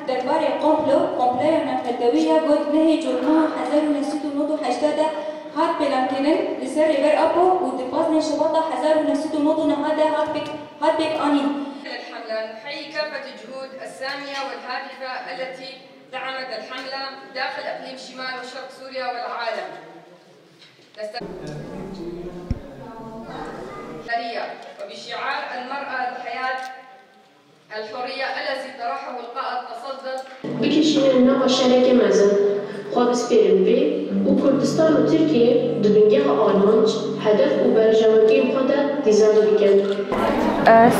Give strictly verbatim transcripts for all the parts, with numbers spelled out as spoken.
Derbarê komplo, komploya navnetewî ya ku di nehê Cotmeha hezar û neh sed û nod û heştê de hat pêlankirin li ser Rêber Apo û di pazdeh Şibata hezar û neh sed û nod û neh de hat pêk, hat pêk anîn. الحملة، نحيي كافة الجهود السامية والهادفة التي دعمت الحملة داخل إقليم شمال وشرق سوريا والعالم. نست-، وبشعار المرأة الحياة الحرية الذي طرحه القائد تصدت. Bikişînin nava şerekê mezin, xwe bispêrin vê û Kurdistan û Tirkiye di bingeha armanc, hedef û berjewendiyên xwe de dîzayî bikin.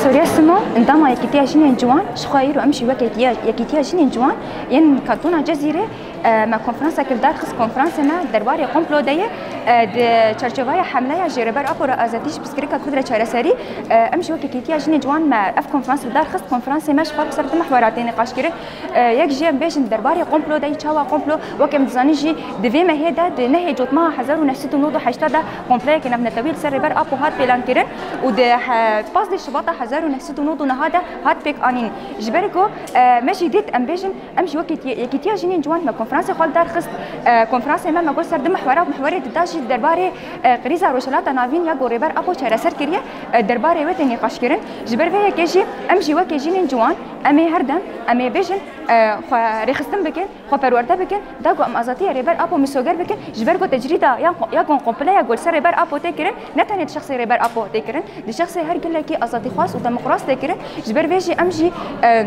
Soriye Simo, endama Yekîtiya Jinên Ciwan, ji xwe îro em jî wek Yekîtiya, Yekîtiya Jinên Ciwan yên Kantona Cezîrê, e, me konferansek li dar xist, konferansê me derbarê komplo de ye. E, di çarçoveya hemleya ji Rêber Apo re azadî ji pirsgirêka Kurd re çareserî, e, em ji wek Yekîtiya Jinê Ciwan me ev konferans li dar xist, konferansê me ji xwe bi ser du mihwera tê nîqaşkirin. E, yek jî em bêjin derbarê komplo de, çawa komplo, wek em dizanin jî di vê mehê de, di nehê Cotmeha hezar û neh sed û nod û heştê de komployeke navnetewî li ser Rêber Apo hat pêlankirin û di he-, pazdeh Şibata hezar û neh sed û nod û neh de hat pêk anîn. Ji ber ku, e, me jî dît, em bêjin, Em jî wekî Yekîtiya Jinên Ciwan me konferansê xwe li dar xist. E, konferansê me, me got ser du mihwera, mihwerê dida jî derbarê, e, krîza Rojhilata Navîn ya ku Rêber Apo çareser kiriye, e, derbarê wê tê nîqaşkirin. Ji ber vê yekê jî em jî wekî jinên ciwan, em ê her dem, em ê bêjin, e, xwe rêxistin bikin, xwe perwerde bikin, da ku em azadiya Rêber Apo misoger bikin, ji ber ku tecrîda ya, ya ku kompleya ku li ser Rêber Apo tê kirin, ne tenê di şexsê Rêber Apo tê kirin, di şexsê her gelekî azadîxwaz û demokras tê kirin. Ji ber vê jî em jî, e,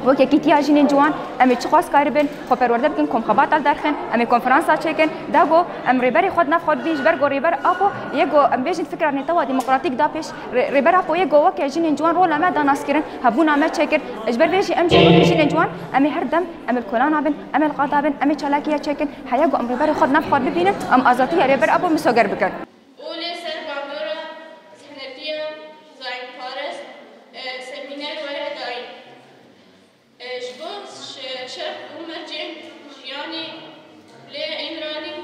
wek Yekîtiya Jinên Ciwan, em ê çi xwaz karibin, xwe perwerde bikin, komxebata li dar xin, em ê konferansa çêkin, da ku em rêberê xwe di nav xwe bibîn, ji ber ku Rêber Apo yê ku em bêjin fikra nêtewa demokratîk da pêş, Rê-, Rêber Apo yê ku weke jinên ciwan rola me da naskirin, hebûna me çêkir. Ji ber vê jî em jî weke jinên ciwan, em ê her dem, em ê li kolana bin, em ê li qada bin, em ê çalakiya çêkin, heya ku em rêberê xwe di nav xwe bibînin, em azadiya Rêber Apo misoger bikin. Û lê ser bandora zehnetiya zayînparest, e, semîner were dayîn. E, ji bo şe-, şerh û mercên jiyanê Lê Îmranî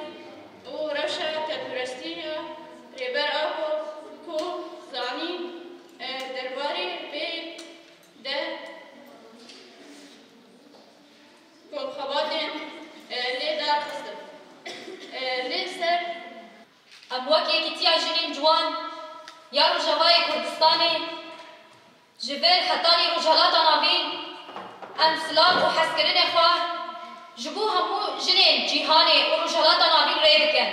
û rewşa tevperestî ya Rêber Apo ku zanî, e, derbarê vê de komxebatên, e, lê darxistin. E, lê ser Em wek Yekîtiya Jinên Ciwan ya Rojavayê Kurdistanê, ji vir hetanî Rojhilata Navîn, em silav û hezkirinê xwe ji bo hemû jinên cîhanê û Rojhilata Navîn rê dikin.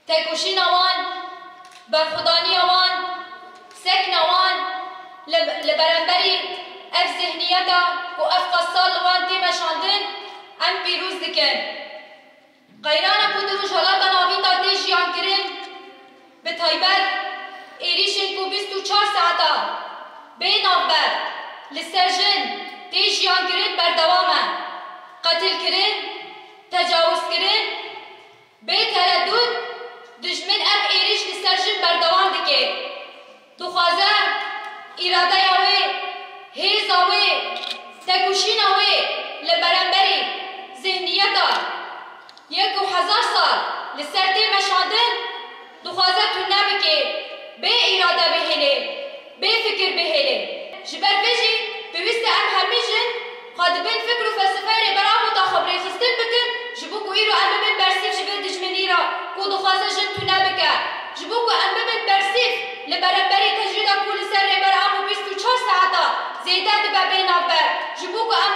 Tekoşîna wan, berxwedaniya wan, sekna wan li, li beramberî ev zihniyeta ku ev qas sal li wan tê meşandin, em pîroz dikin. Qeyrana ku di Rojhilata Navîn de tê jiyankirin, bi taybet êrîşên ku bîst û çar saeta bê navber li ser jin tê jiyankirin berdewam e. Qetilkirin, tecawizkirin, bê teredût dijmin ev êrîş li ser jin berdewam dike. Dixwaze îradeya wê, hêza wê, tekoşîna wê li beramberî zihniyeta yek û hezar sal li ser tê meşandin, dixwaze tune bike, bê îrade bihêle, bê fikir bihêle. Ji ber vê jî pêwîst e em hemî jin xwe di bin fikr û felsefeyê Rêber Apo de xwe bi rêxistin bikin, ji bo ku îro em bibin bersîv ji vê dijminî re ku dixwaze jin tune bike. Ji bo ku em bibin bersîv li beramberî tecrîda ku li ser Rêber Apo bîst û çar saeta zêde dibe bê navber. Ji bo ku em